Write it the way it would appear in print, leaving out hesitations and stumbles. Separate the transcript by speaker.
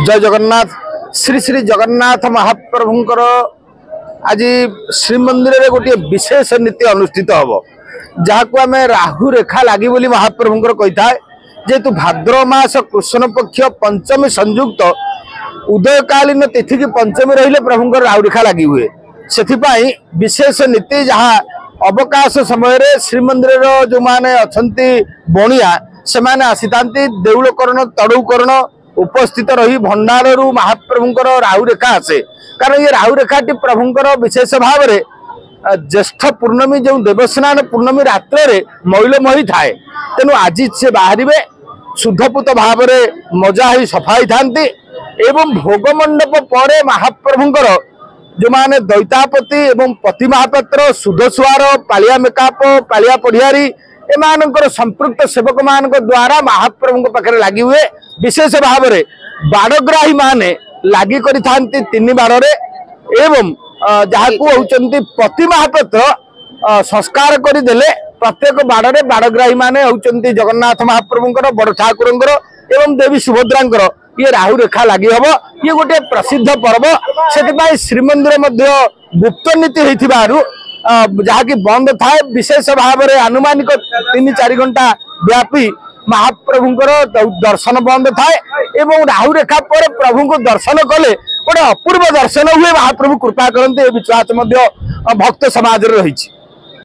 Speaker 1: ଜୟ ଜଗନ୍ନାଥ। ଶ୍ରୀ ଶ୍ରୀ ଜଗନ୍ନାଥ ମହାପ୍ରଭୁଙ୍କର ଆଜି ଶ୍ରୀମନ୍ଦିରରେ ଗୋଟିଏ ବିଶେଷ ନୀତି ଅନୁଷ୍ଠିତ ହେବ, ଯାହାକୁ ଆମେ ରାହୁ ରେଖା ଲାଗି ବୋଲି ମହାପ୍ରଭୁଙ୍କର କହିଥାଏ। ଯେହେତୁ ଭାଦ୍ର ମାସ କୃଷ୍ଣ ପକ୍ଷ ପଞ୍ଚମୀ ସଂଯୁକ୍ତ ଉଦୟକାଳୀନ ତିଥିକି ପଞ୍ଚମୀ ରହିଲେ ପ୍ରଭୁଙ୍କର ରାହୁ ରେଖା ଲାଗି ହୁଏ, ସେଥିପାଇଁ ବିଶେଷ ନୀତି ଯାହା ଅବକାଶ ସମୟରେ ଶ୍ରୀମନ୍ଦିରର ଯେଉଁମାନେ ଅଛନ୍ତି ବଣିଆ, ସେମାନେ ଆସିଥାନ୍ତି। ଦେଉଳକରଣ ତଡ଼ଉକରଣ ଉପସ୍ଥିତ ରହି ଭଣ୍ଡାରରୁ ମହାପ୍ରଭୁଙ୍କର ରାହୁ ରେଖା ଆସେ, କାରଣ ଏ ରାହୁ ରେଖାଟି ପ୍ରଭୁଙ୍କର ବିଶେଷ ଭାବରେ ଜ୍ୟେଷ୍ଠ ପୂର୍ଣ୍ଣମୀ ଯେଉଁ ଦେବସ୍ନାନ ପୂର୍ଣ୍ଣମୀ ରାତ୍ରରେ ମଇଲମ ହୋଇଥାଏ। ତେଣୁ ଆଜି ସେ ବାହାରିବେ, ଶୁଦ୍ଧପୁତ ଭାବରେ ମଜା ହୋଇ ସଫା ହୋଇଥାନ୍ତି ଏବଂ ଭୋଗ ମଣ୍ଡପ ପରେ ମହାପ୍ରଭୁଙ୍କର ଯେଉଁମାନେ ଦୈତାପତି ଏବଂ ପତି ମହାପାତ୍ର, ସୁଧସୁଆର, ପାଳିଆ ମେକାପ, ପାଳିଆ ପଢ଼ିଆରୀ ଏମାନଙ୍କର ସମ୍ପୃକ୍ତ ସେବକମାନଙ୍କ ଦ୍ୱାରା ମହାପ୍ରଭୁଙ୍କ ପାଖରେ ଲାଗି ହୁଏ। ବିଶେଷ ଭାବରେ ବାଡ଼ଗ୍ରାହୀ ମାନେ ଲାଗି କରିଥାନ୍ତି 3 ବାରରେ ଏବଂ ଯାହାକୁ ହେଉଛନ୍ତି ପତି ମହାପାତ୍ର ସଂସ୍କାର କରିଦେଲେ ପ୍ରତ୍ୟେକ ବାଡ଼ରେ ବାଡ଼ଗ୍ରାହୀ ମାନେ ହେଉଛନ୍ତି ଜଗନ୍ନାଥ ମହାପ୍ରଭୁଙ୍କର, ବଡ଼ ଠାକୁରଙ୍କର ଏବଂ ଦେବୀ ସୁଭଦ୍ରାଙ୍କର ଇଏ ରାହୁ ରେଖା ଲାଗି ହବ। ଇଏ ଗୋଟିଏ ପ୍ରସିଦ୍ଧ ପର୍ବ, ସେଥିପାଇଁ ଶ୍ରୀମନ୍ଦିର ମଧ୍ୟ ଗୁପ୍ତ ନୀତି ହେଇଥିବାରୁ ଯାହାକି ବନ୍ଦ ଥାଏ। ବିଶେଷ ଭାବରେ ଆନୁମାନିକ 3-4 ଘଣ୍ଟା ବ୍ୟାପୀ ମହାପ୍ରଭୁଙ୍କର ଦର୍ଶନ ବନ୍ଦ ଥାଏ ଏବଂ ରାହୁ ରେଖା ପରେ ପ୍ରଭୁଙ୍କୁ ଦର୍ଶନ କଲେ ଗୋଟେ ଅପୂର୍ବ ଦର୍ଶନ ହୁଏ, ମହାପ୍ରଭୁ କୃପା କରନ୍ତି, ଏ ବିଶ୍ୱାସ ମଧ୍ୟ ଭକ୍ତ ସମାଜରେ ରହିଛି।